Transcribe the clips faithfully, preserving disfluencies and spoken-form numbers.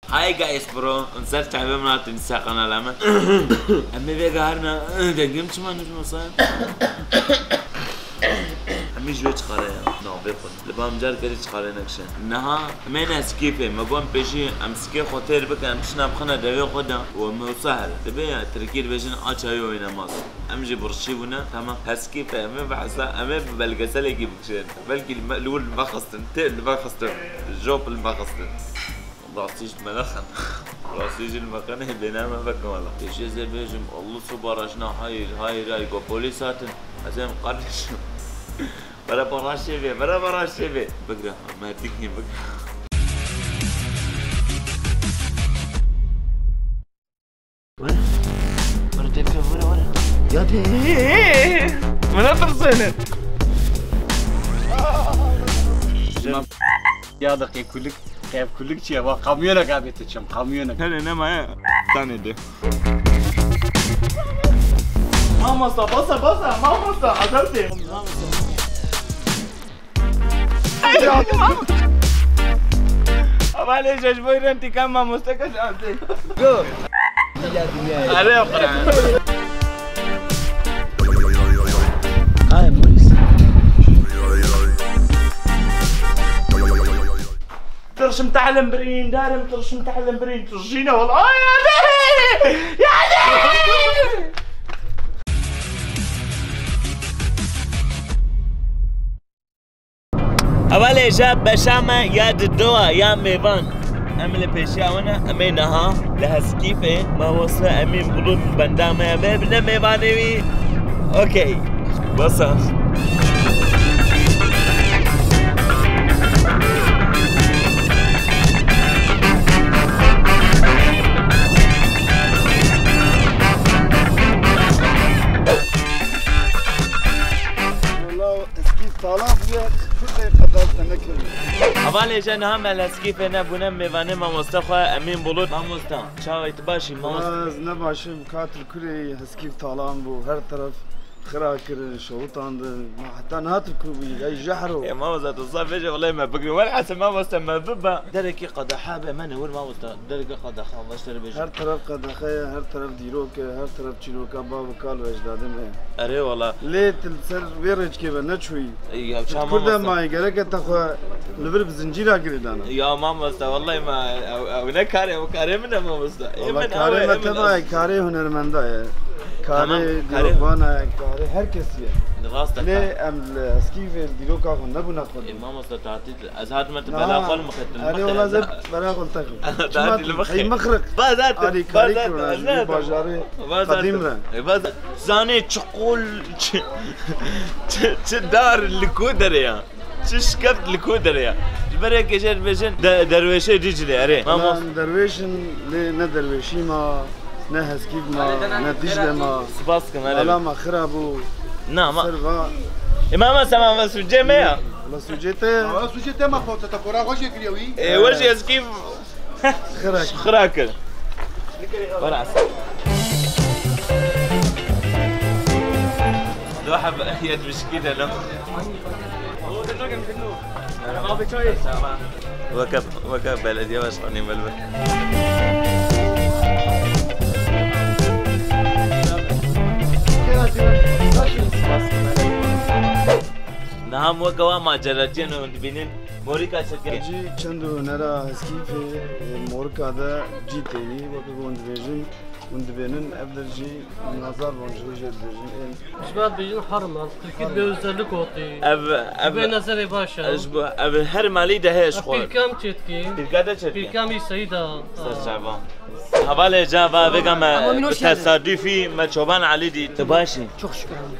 Hi guys bro, ser çavê min hatin ser kanala me. Em ê vêga herna dengim çima nijmo ser. Em ê ji wê çixare ya. Navê xwe. Li ba em car kerî çixare nekişe. Niha em ê ne skîfê, me got pêşî em sikê xwe têr bikin, em tişna bixine devê xwe de. Û em wisa here. Dibê ya, tirkî dibêjin aç ayê oynamaz. Em jî birçî bûne, tamam. Heskîfe, em ê behsa, em ê bi belgeselekî bikişin. Belkî li me, li wir li me xistin, tê li me xistin. Jop li me xistin. Rastî ji me nexin. Rastî ji me xin, bêne me vekin wela. Pêşê zê bêjim, Allah su barajna hayır, hayır, hayır, go polîs hatin. Ez êm kardeşim. Bere baraj çê bê, bere baraj çê bê. Bigre, merdikî bigre. Were. Were tepke, were, were. Ya de. Min netirsêne. Ya da qê kulik, qê kulik çi ye? Va kamyonek abi te çim, kamyonek. Hele ne maye? Tane de. Mamosta, basa, basa, mamosta, adamsın. Ama ne şaş buyurun, tikam mamosta kaç aldı. Go. Are, o kadar. Hayır, polis. Tirşim tehlin birîn, darim tirşim tehlin birîn, tirşîne wala. Ay, ya de! Ya de! Hevalê, îja beşa me ya didoa ya mêvan. Em li pêşiya we ne, em ê niha li Heskîfê mamoste Emîn Bulut benda me ye, me bine mêvanê wî. Okey. Basa. Wala eskî talan bûye, Kurdê qedar te nekiriye. Hevalê, îja niha me li Heskîfê ne, bûne mêvanê mamoste xwe Emîn Bulut. Mamosta, çawa yî, tu baş î mamoste? Wala ez ne baş im, katil kurê Heskîf talan bû, her teref xira kirin, şewitandin. Ma heta niha tu ku bûyî, ey jehro. Ê mamosta, tu zaf bêje, wele me bigrin. Welhasil mamoste me bibe. Derekî qedexe be, me newir mamosta. Derekî qedexe, baş te re bêjim. Her teref qedexe ye, her teref dîrok e, her teref çîroka bav û kal û ecdadê me ye. Erê wala. Lê tu li ser wê rêçikê ve neçûyî. Ya, tu çawa Kurda mamosta? Mayî, gereke te xwe li vir bi zincîra girêdana. Ya mamosta, wellahî ma, ew, ew ne karê, ew karê min e mamosta. Ê wala min karê ew e, me ê min teva ye, karê hunermenda ye. Tamam, karê, karê dîrokvana ye, karê her kesî ye. Rast e. Lê em li Heskîfê dîroka xwe nebûna xwe. Ê mamosta, tatîl, ez hatime tu bela xwe li mixê, tu li mixê. Erê wala ez ê bela xwe li te xim. Çima tu li mixê? Ey mixriq. Alîkarî kirin, ez li bajarê qedîm re. Ê, baz, zanê çi qol, çi, çi, çi dar li ku derê ya. Çi şikeft li ku derê ya. Ji ber yekê jê dibêjin de-, derwêşê Diclê, erê. Mamos. Lan derwêşin lê ne derwêşî ma, ne Heskîf ma, ne Diclê ma. Spas kim, erê. Mala ma xira bû. Na, ma. Ser va. Ê, mama, sema va sûcê me ya. Wala sûcê te. Wala sûcê te ma xwe te, te kora xwe jê kiriye wî. Ê, we jî Heskîf. Xira kir. Xira kir. Were Esen. Du heb yet mişkî de ne? Weke, weke belediye başkanı melbek. Niha weke wa maceraciyên hûn dibînin. Morîka çirkin. Cî çend û hunera Heskîfê, e, morika de cî tênî, weke ku hûn dibêjin, hûn dibênin, ev der jî nazar bon ji hê jê dibêjin, ên. Ji me dibêjin hermal, tirkî dibe özellik otî. Ev, ev, dibe nezerê baş e. Ji bo, ev her malî de heye ji xwe. Pîrka min çêdikî. Pîrka te çêdikî. Pîrka min Seyîd e. Ser çava. Hevalê cava vêga me, ama min hoş geldin. Tesadüfî me Çoban Elî dît. Tu baş î? Çok şükür abi.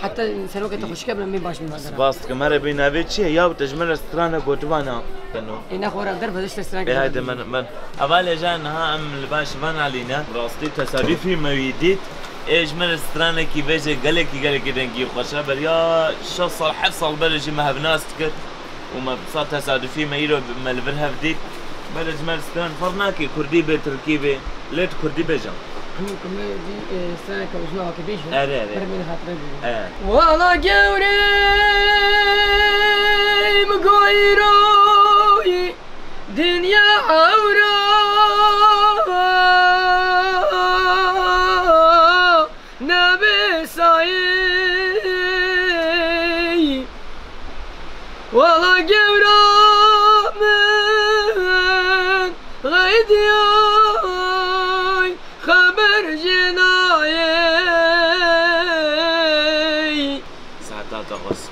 Heta serokê te xweşik e, em ê baş bin. Spas dikim. Here bî navê çi ye? Ya te ji min re stranek gotibana. Ê, ne xwe re derve, işte stranek. Ê, haydi, min, min. Hevalê ca niha em li ba Şivan Elî ne. Rastî tesadüfî me wî dît. Ê, ji min re stranekî vêje gelekî, gelekî dengî xweş e. Beriya şeş sal, heft sal berê jî me hevnas dikir. Û me sa tesadüfî me îro me li vir hev dît. Bere ji me stran ferq nake, kurdî bê, tirkî bê, lê tu kurdî bêje. Hemû ku me jî, e, straneke uzna wake bêje. Erê, erê. Bere min hatire bî. E. Wala gewrê min goyroyî dinya ewra.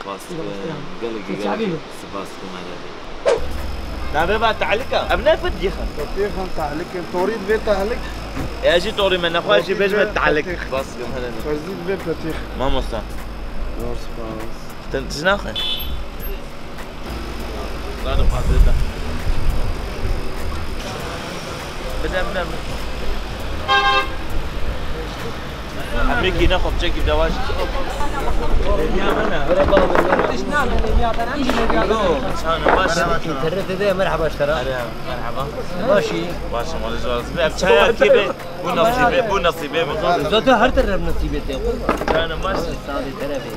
Spas dikim. Gelekî, gelekî spas dikim, Erê. Navê ba tehlika. Em ne fit gîxin. Tehlike, tehlike. Torî divê tehlik. E, ez jî torî me, nexwe jî bêjime tehlik. Spas dikim, hele ne. Ferzî divê petîx. Mamosta. Zor spas. Te tij naxwe? Bade, bade. Bide, bide, bide. Emekî ne xwe biçekî dewa jî. Lêviya min e. Were bavê min e. Tişt name lêviya te, em jî lêviya te. Çawa baş? Înternetê de merheba ji te re. Erê, merheba. Başî? Baş im, malê ji razî be. Ev çaya kê be? Bu nasîbê, bu nasîbê min. Zaten her teren nasîbê te. Çawa baş? Sadê te re be.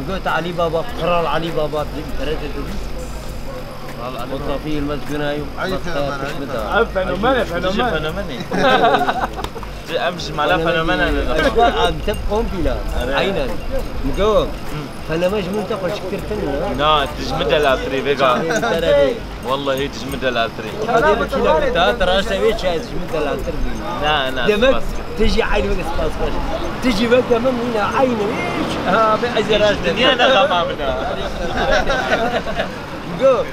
Got Alî Baba, Kral Alî Baba, înternetê de. Kral Alî Baba. Mustafa Yilmaz Günay, Ayıp Basta ya, Kuşmita. Ayıp. Ev fenomen e, fenomen. Fenomen e. Em ji mala fenomena ne? Eşba, em tep kompîla. Erê. Aynen. Migo, fenomen ji min te xweşiktir tune, ne? Na, tu ji min delaltirî, vêga. Çavê terebê. Wallahî tu ji min delaltirî. Çavê bi kîla ta, tu raşte vê çayê tu ji min delaltir bûyî. Na, na, demek spas. Tu jî eynî weke spas xweş. Tu jî weke min nîne eynî. Ha, be ez ê raşte. Dinya ne xema min e. Migo.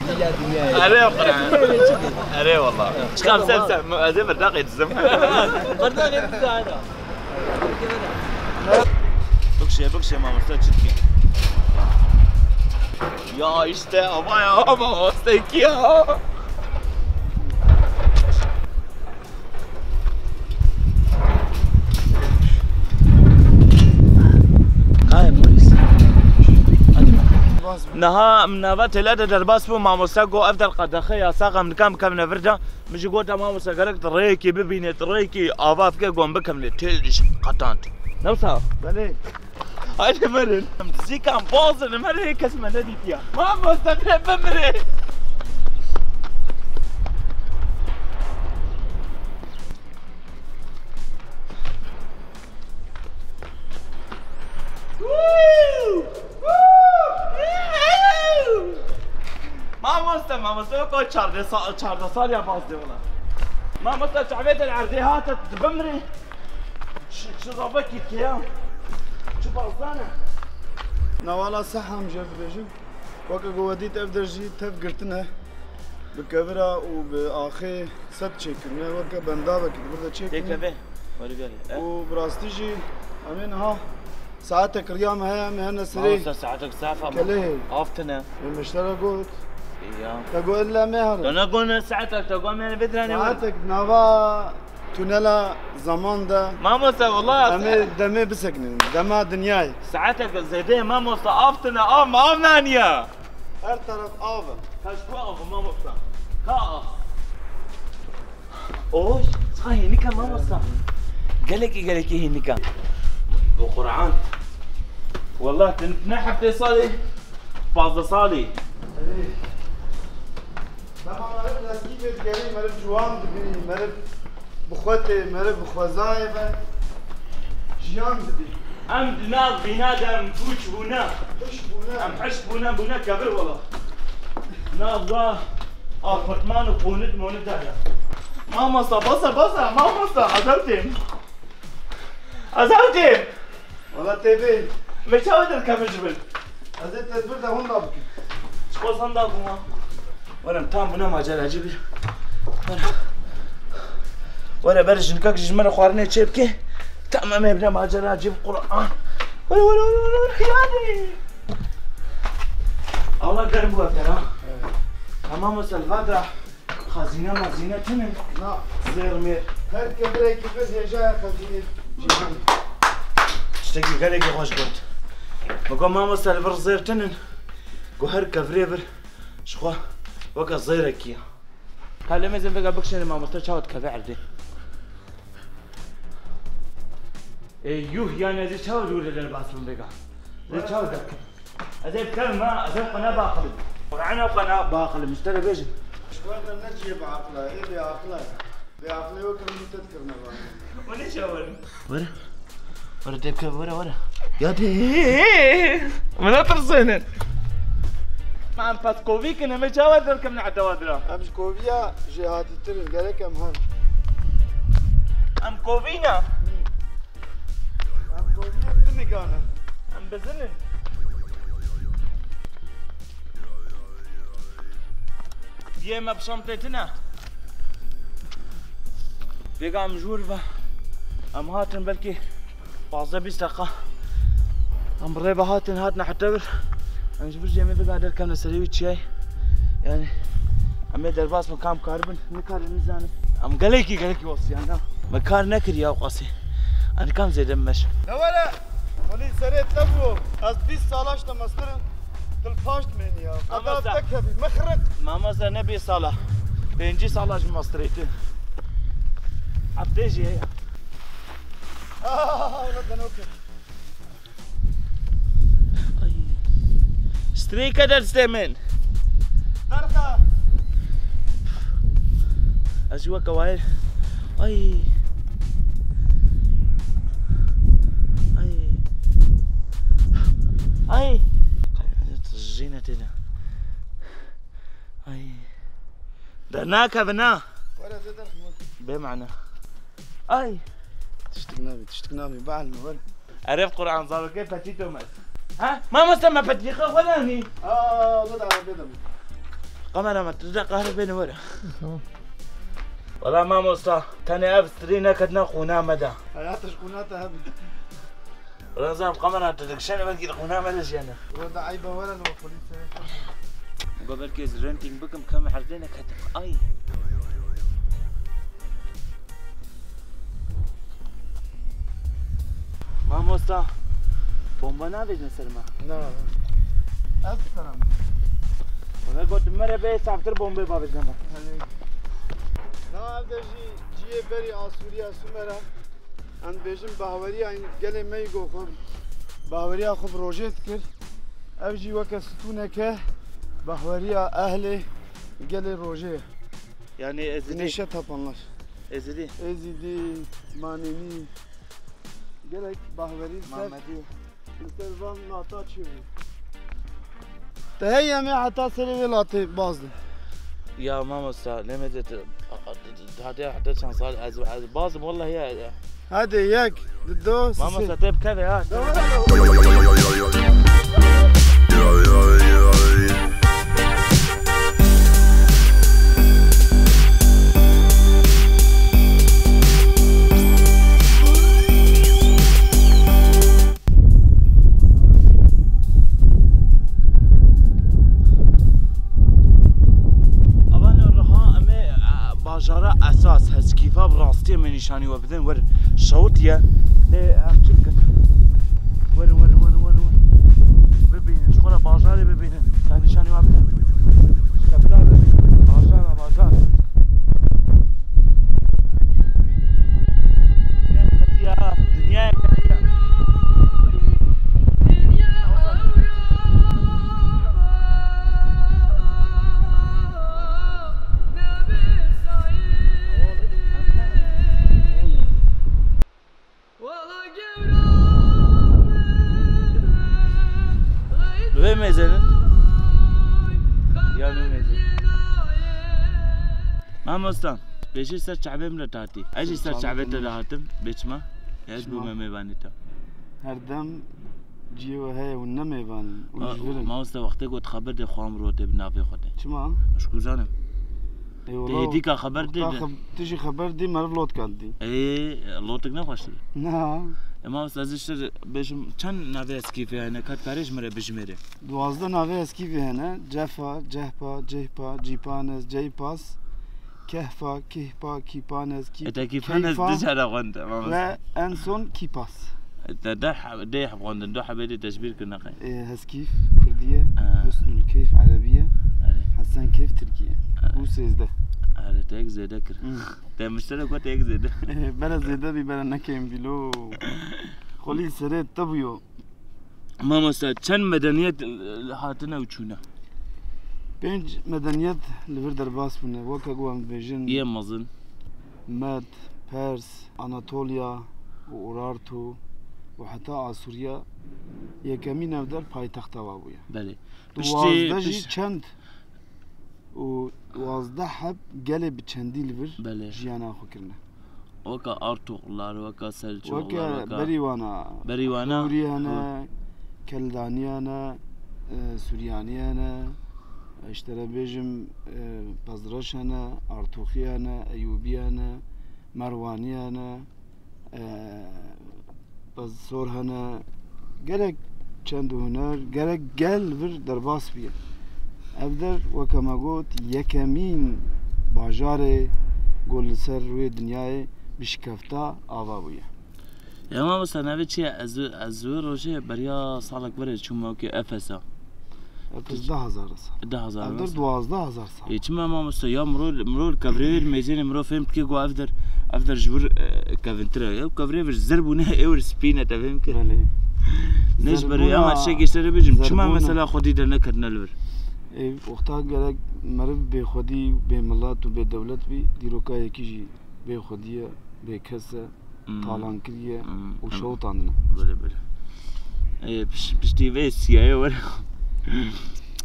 Dinya, dinya. Erê, Qur'an. Erê, wallah. Çıkam sen, sen, ez ê berdaqê dizim. Berdaqê dizim, ana. Bikşe, bikşe, mamoste, çi dikî? Ya işte, ama ya, mamoste ki ya. Kayê polîs. Hadi. Niha min nava têle de derbas bû, mamoste got, ev der qedexe yasax, em nikan bikevine vir de. Min jî got, mamoste, gerek tu rêyekê bibîne, tu rêyekê ava bike, got, em bikevine. Têl dijim, qetand. Ne wisa? Belê. Haydi verin. Em dizîkan bazin, em her kes me nedîtiya. Mamoste, bire bimire. Mamoste, mamoste, wek çardeh sa-, çardeh sal ya baz de wala. Mamoste, çavê te erdê hate, tu bimrî. Çi, çi rabekî ke ya. Çi bazdane. Na wala seham jê dibêjim. Weke ku we dît ev der jî tev girtine. Bi kevira û bi axê sed çêkirine. Weke bendavekî di vir de çêkirine. Têkeve. Werî gelê. Eh. Û bi rastî jî em ê niha saetek riya me heye, em ê hene serê. Mamoste, saetek safa me. Kelehê. Av tune. Ê, min ji te re got. Ya. Te got illa me here. Te ne got ne saetek, te got me vê diranê. Saetek nava tunela zaman de. Mamoste, wala. Em ê demê bisekinin. Dema dinyayê. Saetek zêde ye, mamoste, av tune, av me, av naniye. Her taraf av e. Ka ji ku av, mamoste? Ka av. Oy, çiqa hênik e, mamoste. Gelekî, gelekî hênik e. Bi Qur'an. Wallah, tu ne heftê salî, pazdeh salî. Dema meriv lezgî vê digerî, meriv ciwan dibî, meriv bi xwe tê, meriv bi xwezayê ve jiyan dibî. Em di nav bîna de em pûç bûne. Hiş bûne. Em hiş bûne, bûne kevir wela. Nav va apartman û qûnit monit de. Mamosta, basa, basa, mamosta, ez ew têm. Ez ew têm. Wala tê bê. Me çawa derkeve ji bin? Ez ê tedbir de hunda bikim. Çiqas hunda bûma. Were em tam bûne macera cî bî. Were. Were ber jinkek ji min re xwarinê çê bike. Tam em ê bine macera cî bi Qur'an. Were, were, were, were, were. Yanî. Allah germ bû ev der ha. Evet. Tamam, mesela da. Xezîne mezîne tune. Na. Zêr mêr. Her kevirekî vir hêjaya xezînê cîhanê. Tiştekî gelekî xweş got. Min got, mamoste, li vir zêr tune. Got, her kevirê vir ji xwe weke zêrekî ye. Ka lê mêzên vêga bikişêne, mamoste, çawa dikeve erdê. Ê, yuh, yanî ez ê çawa dûr de bas bim vêga? Ez ê çawa derkim? Ez ê bikevim ha, ez ê xwe nebaxilim. Qur'ana xwe nebaxilim, ji te re bêjim. Ji xwe re ne cihê biaqila, ê bêaqila. Bêaqilê weke min te dikirine bana. O ne çawa werin? Were. Were tê bikeve, were, were. Ya dê. Min netirsênin. Ma em pez kovî kin, em ê çawa derkevin edewa dira? Em ji koviya jêhatîtir in, gerek em hev. Em kovî ne? Em koviyê bi nigane. Em bizin in. Yê me bi şantê tune. Vêga em ji wir ve. Em hatin belkî pazdeh bîst deqa. Em bi rê ve hatin, hatin heta vir. Em ji vir jî em ê vêga derkevine serê wî çiyayê. Yani, em ê derbas bin, ka em karibin, nikarin nizanin. Em gelekî, gelekî wesiyan da. Me kar nekiriye ew qasî. Em kam zêde bimeşin. Ne were? Xwelî serê te bû. Ez bîst sala ji te mestir im. Dil paş dimênî ya. Mamoste. Qeda te kevî. Mixriq. Mamoste, ne bîst sala. Pêncî sala ji mestirê tu. Heftê jî heye. Ah, wele denokê. Ay. Strêke der stê min. Derxe. Ez jî weke wayê. Ay. Ay. Ay. Jî ne têne. Ay. Dernakevin ha. Were zê derxim. Bê mane. Ay. Tiştik nabî, tiştik nabî. Behl mi were? Erê bi Quran, zarokê petî to me. Ha? Mamoste, me petî xwe xwe danî. Aa, bu da arabê de. Kameraman, tu de qahre bêne were. Tamam. Wela mamosta, tenê ev strî neketine qûna me de. Hayat ji qûna te hebî. Wela zam kamera tu dikişene belkî li qûna me de jiyane. Wela da eyba were li xwelî se. Go belkî ez renting bikim, kem erdê neketim. Ay. Mamosta, bomba navêjne ser me? Na. Ez seram. Ona gotim mere bê saftir bombê bavêjne me. Hadi. Na, ev de jî ciyê berî Asûriya Sumer e. Em dibêjin bahweriya gelê me yî go xwe, bahweriya xwe bi rojê dikir. Ev jî weke stûneke bahweriya ehlê gelê rojê ye. Yani Ezidî. Neşe tapanlar. Ezidî. Ezidî, Manînî. Gelek bahwerî ser. Mamedî. Li ser van lata çêbû. Te heye me heta serê vê latê baz de. Ya mamosta, lê me de te, hatiye heta çend sal ez, ez bazim wallahi ya. Hadi yek, du, sê. Mamosta, te bikeve ha. Ava ne riha em ê, e, bajara esas, Heskîfa bi rastî em ê nîşanî we bidin, wir şewitiye. Lê em çi bikin? Werin, werin, werin, werin, werin. Bibînin, ji xwe re bajarê bibînin. Ka nîşanî we bidin. Keftar bibînin. Bajara, bajar. Dinya qetiya, dinya qetiya. Vê mêzenin. Ya nû mêzenin. Mamosta, pêşî ser çavê min re hatî. Ez jî ser çavê te de hatim, bê çima? Ez bûme mêvanê te. Her dem ciyê we heye, hûn ne mêvan in, hûn ji vir in. Mamosta, wextê ku tu xeber dê, xwe em rotê bi navê xwe de. Çima? Ez ku zanim. Ê, wela hêdîka xeber dê wexta de. Xeb-, tu jî xeber dî, meriv lotka didî. Ê, lotik ne xweştir. Na. E, mamosta, ez ji te bêjim, çend navê Heskîfê hene, ka tu karê ji min re bijimêrê? Duwazdeh navê Heskîfê hene, Cefa, Cehpa, Cehpa, Cîpanez, Ceypas, Kehfa, Kihpa, Kîpanez, Kîp-, Ete Kîpanez Keyfa du cara xwend, mamosta. Ve en son Kîpas. Te deh heb-, dê heb xwendin, du hebê dê teşbîr kirine qey. Ê, Heskîf Kurdî ye, ha. Husnul Keyf Erebî ye, erê. Hesen Keyf Tirkî ye. Erê. Bû sêzdeh. Erê, te yek zêde kir. Hı. Te mişterek got, te yek zêde. Bere zêde bî, bere nekêm bîlo. Xwelî serê te bûyo. Mamosta, çend medeniyet, e, hatine û çûne? Pênc medeniyet li vir derbas bûne. Weke ku em dibêjin, yê mezin. Med, Pers, Anatolya û Urartu û heta Asûriya yekemîn ev der paytexta wa bûye. Belê. Piştî, duwazdeh jî pişt- çend û duwazdeh heb gelê bi çendî li vir, belê, jiyana xwe kirine. Weke Artuklar, weke Selçuklar, weke, weke berî wana, berî wana, Hûrî hene, Keldanî hene, e, Suryanî hene, Ji te re bêjim, e, Pezreş hene, Artûxî hene, Eyûbî hene, Merwanî hene, e, Pez Sor hene. Gelek çend û huner, gelek gel vir derbas bûye. Ev der, weke me got, yekemîn bajarê ku li ser rûyê dinyayê bi şikefta ava bûye. Ya mamosta, navê çi ye? Ez, ez wê rojê beriya salek berê çûme wekî Efesa. Efes deh hezar sal. Deh hezar sal. Ev der duwazdeh hezar sal. Ê, çima mamosta? Ya mirov, mirov li kevirê wê mêzênê mirov fêm dike ku ev der, ev der ji wir, e, kevintir e. Ew kevirê vir zir bûne, ê wir spî ne, te fêm kir? Belê. Ne ji ber wê, ama tiştekî ji te re bêjim. Çima mesela xwedî derneketine li vir? Ê, wexta gerek meriv bêxwedî, bêmilet û bêdewlet bî, dîroka yekî jî bêxwedî ye, bêkes e, Hmm. talan kiriye Hmm, û em- şewitandine. Belê, belê. Ê, piş-, piştî vê C I A were.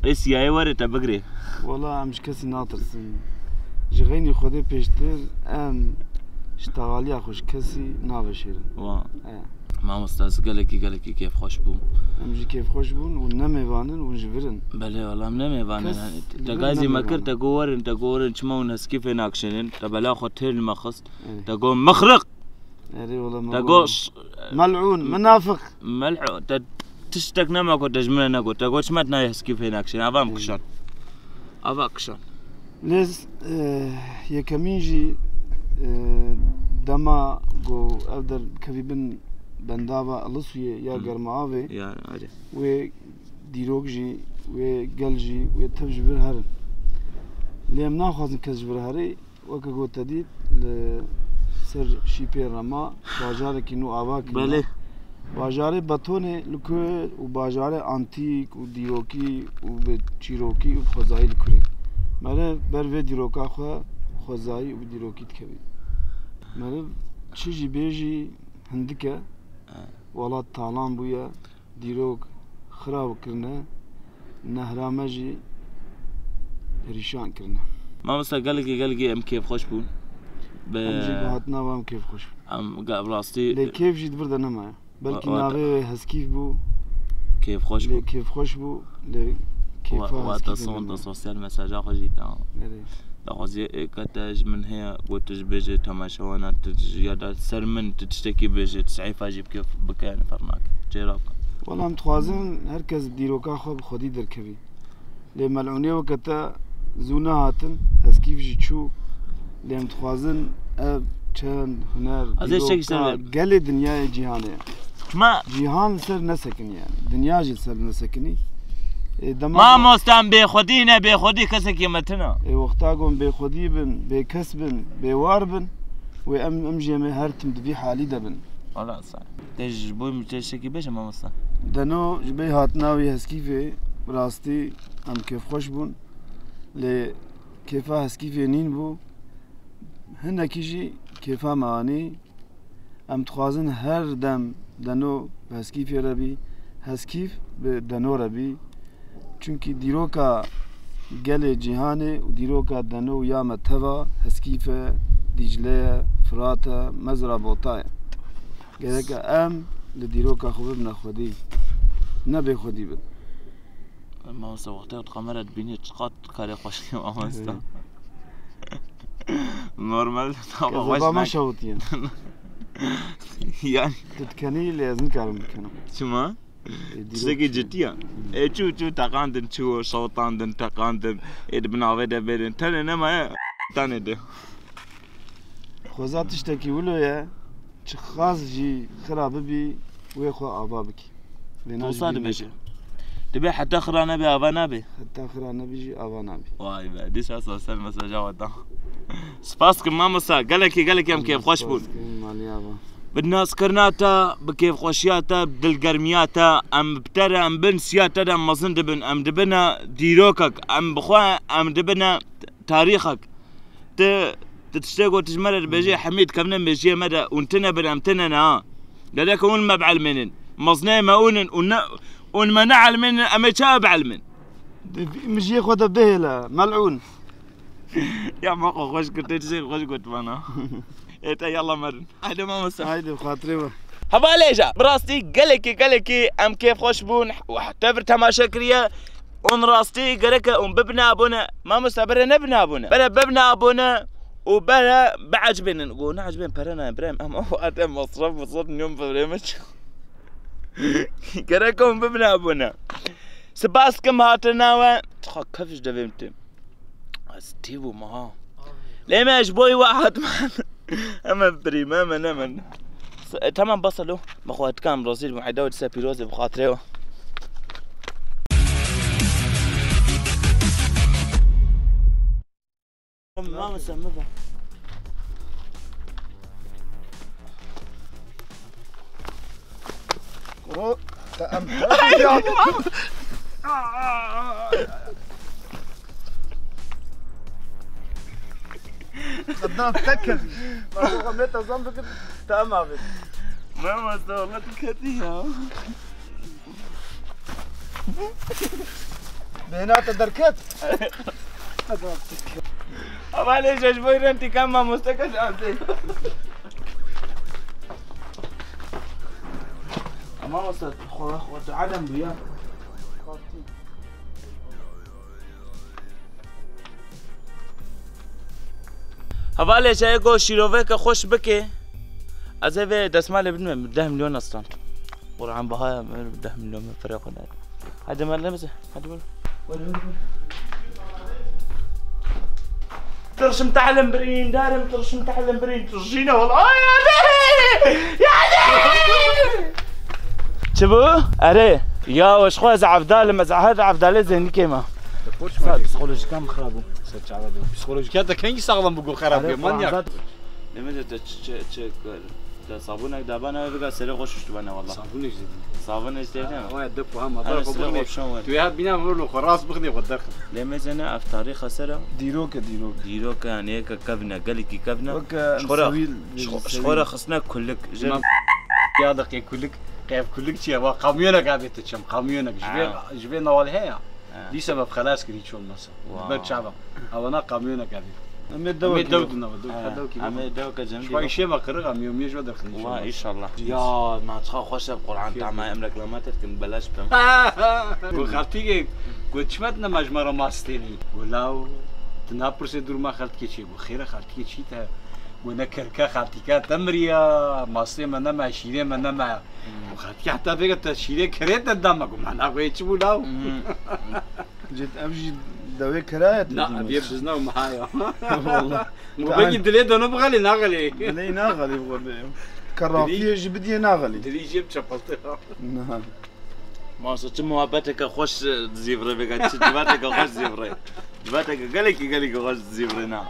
Ê, C I A were te bigirê. Wela em ji kesî natirsin. Ji xeynî Xwedê pêştir em ji texaliya xwe ji kesî naveşêrin. Wa. E. Mamosta, ez gelekî, gelekî kêfxweş bûm. Em jî kêfxweş bûn û ne mêvan in, hûn ji vir in. Belê, wela em ne mêvan in. Kes Hani, li te vir gazî ne me kir, mêvan in. Te got werin, te got werin, çima hûn heskîfê nakişênin? Te bela xwe têr li me xist. Erê. Te got mixriq. Erê, wela me Te got got ş-, mel'ûn, minafiq. Mel'ûn. Te tiştek nema got, te ji min re negot. Te got çima tu nayê heskîfê nakişênin? Ava em Erê. kişan. Ava kişan. Lê, e, yekemîn jî, e, dema ku ev der kevî bin bendava Ilisuyê ya Hmm. Germaavê, Ya, erê. wê dîrok jî, wê gel jî, wê tev ji vir herin. Lê em naxwazin kes ji vir herê, weke ku te dît li ser şîpê Rema bajarekî nû ava kirine. Belê. Bajarê betonê li ku û bajarê antîk û dîrokî û bi çîrokî û bi xwezayî li kurê. Meriv ber vê dîroka xwe xwezayî û bi dîrokî dikevî. Meriv çi jî bêjî hindik e, welat talan bûye, dîrok xirab kirine, nehra me jî perîşan kirine. Mamosta, gelekî, gelekî em kêfxweş bûn. Bi Em jî bi hatina we em kêfxweş bûn. Em ge-, bi rastî Lê kêf jî di vir de nemaye. Belkî Wa-, wa-, navê wê heskîf bû. Kêfxweş Lê bû. kêfxweş bû. Lê Wa-, kêfa wa heskîfê te sonda nemaye. sosyal mesaja xwe jî da. Erê. Daxwaziye êka te ji min heye, got tu ji bêje temaşewana, tu ji ya da ser min, tu tiştekî bêje, tu sehîfa jî bike, bike, yani fernak. Çêra bike. Wela em dixwazin her kes dîroka xwe bi xwedî derkevî. Lê melûnê weke te zû nehatin, heskîf jî çû. Lê em dixwazin ev çend huner, Ez ê tiştekî dîroka, ser gelê dinyayê cîhanê. Çima? Cîhan li ser nesekinî yani. Dinya jî li ser nesekinî. Ê, dema Mamosta em bêxwedî ne, bêxwedî kesekî me tune. Ê, wexta ku em bêxwedî bin, bêkes bin, bêwar bin, wê em, em jî em ê her tim di vî halî de bin. Wala sen. Te ji bo min tiştekî bêje mamosta. Deno ji bê hatina wî heskîfê, bi rastî em kêfxweş bûn. Lê kêfa heskîfê nîn bû. Hinekî jî kêfa me anî. Em dixwazin her dem Deno bi heskîfê re bî, heskîf bi Deno re bî. Çunkî dîroka gelê cîhanê û dîroka Deno û ya me teva heskîf e, Dîcle ye, Firat e, Mezra Bota ye. Gerek e em li dîroka xwe bibine xwedî, ne bêxwedî bin. Mamosta, wextê tu kamera dibînî, çiqat karê xweşkê mamosta. Normal, tamam, Kezeba me şewitiye. Yani. Tu dikenî, lê ez nikarim bikenim. Çima? Ê, dîrok Tiştekî çi? cidî ya. Ê, çû, çû, teqandin, çû, şewitandin, teqandin. Ê, di bin avê de bêrin. Tenê nemaye, tenê de. Xweza tiştekî wilo ye, çiqas jî xira bibî, wê xwe ava bikî. Lê na jî Wisa bîr dibêje. neke. Dibê heta xira nebe, ava nabe. Heta xira nebî jî ava nabî. Vay be, dîsa sosyal mesaja we da. Spas kim mamosta, gelekî, gelekî em kêfxweş bûn. Spas kim, malî ava. Bi naskirina te, bi kêfxweşiya te, bi dilgermiya te, em bi te re, em bin siya te de mezin dibin, em dibine dîrokek, em bi xwe, em dibine tarîxek. Tu, tu tiştê ku tu ji me re dibêjî, Hmm. hemî dikevine mêjiyê me de, hûn tune bin, em tune ne, ha. Gerek hûn me bielmênin. Mezineyê me hûn in, hûn ne, hûn me neelmênin, em ê çawa bielmên? Di vî mijiyê xwe de bihêle, melûn. Ya me xwe xweş kir, tê tiştê xweş got bana. Ê te yalla merin. Haydi mamosta. Haydi, bi xatirê we. Hevalêja, bi rastî gelekî, gelekî em kêfxweş bûn. Te vir temaşe kiriye. Hûn rastî gereke hûn bibine abone. Mamoste bere nebine abone. Bere bibine abone û bere biecibênin. Go neecibên pere nayên birayêm. Em ew ate masraf masraf niyom birê min. Gereke hûn bibine abone. Spas kim hatine we. Çiqa kef ji devê min tê. Ez tê bûm ha. Lê me ji bo wî we hatime. Hemen birî me, hemen, hemen. S-, e, tamam, bas alo. Me xwe dikam razî bûm. Eyda we dîsa pîroz be bi xatirê we. Mamoste, me be. Kuro, te em Qedam te kevî. Bak, o me te zan bikir, te em avêt. Mamoste, wala tu ketî ya. Bêhna te derket. Qedam te kevî. Hevalê ji bo rentî kam mamoste kes azê. Ama mamoste, xwe, xwe tu adem bû ya. Hevalê, ji ego şîroveke xweş bike, ez ê vê destmalê bidime deh milyon aslan. Quran bahaya deh milyon min firê xwe dayê. Hadi mer lemeze, hadi mer. Were, were, were. Tirşim tehlin birîn, darim tirşim tehlin birîn, tirşîne wala. Ay, hadi! Yani! Çi bû? Erê. Ya, weş xwe ez evdal im, ez ehd evdalê zênikê me. Psikolojîka min xirab bû. Ser çava bû. Psikolojîka te kengî saxlem bû, xirab bû, manyak. Demê de te çi, çi, çi kir? Te sabûnek dabana wê biga serê xwe şuştibana wala. Sabûnek jî. Sabûnek jî tê ne? Waya de puha ma. Ana bera xwe serê xwe bixwîne. Şan wê. Tu ya bîna vurno xwe rast bixine xwe derxin. Demê zene ev tarîxa sera. Dîrok e, dîrok. Dîrok e, yani yeke kevne, gelekî kevne. Weke ji xwe re, emsewîl ji xwe, ji xwe re xistine kulik. Ji ya de qê kulik, qev kulik çi ye? Wa kamyonek avê te çem, kamyonek. Ji vê, ji vê nawal heye. Dîsa me xelas kir hiç olmasa. Wow. Ber çava. Ewana kamyonek avê. Em ê dewek. Em ê dewek dina, dewek, dewek. Em ê dewek cem. Şuay şema kırık am yom yeş ve derxin inşallah. Wa inşallah. Ya, ma çiqa xweş e Quran tama em reklamat etkin belaş bim. Go xaltî go çimet ne majmara masteni. Go law, tu napirsê durma xaltî çi? Go xêre xaltî çi te? Go ne kerke xaltîka te miriya, mastê me ne me, şîrê me ne me. Go xaltî heta vêga te şîrê kerê te dama. Go mana go çi bû law? Cêt ev jî dewê kira ye. Na, ev yê bizna û miha ya. Wallah. Mu belkî dilê de ne bixelê, naxelê. Dilê naxelê bixwe. Kerafiyê jî bidiyê naxelê. Dilî jê bi çepeltê ya. Na. Masa çi muhabbeteke xweş zîvre vêga, çi civateke xweş zîvre. Civateke gelekî, gelekî xweş zîvre na.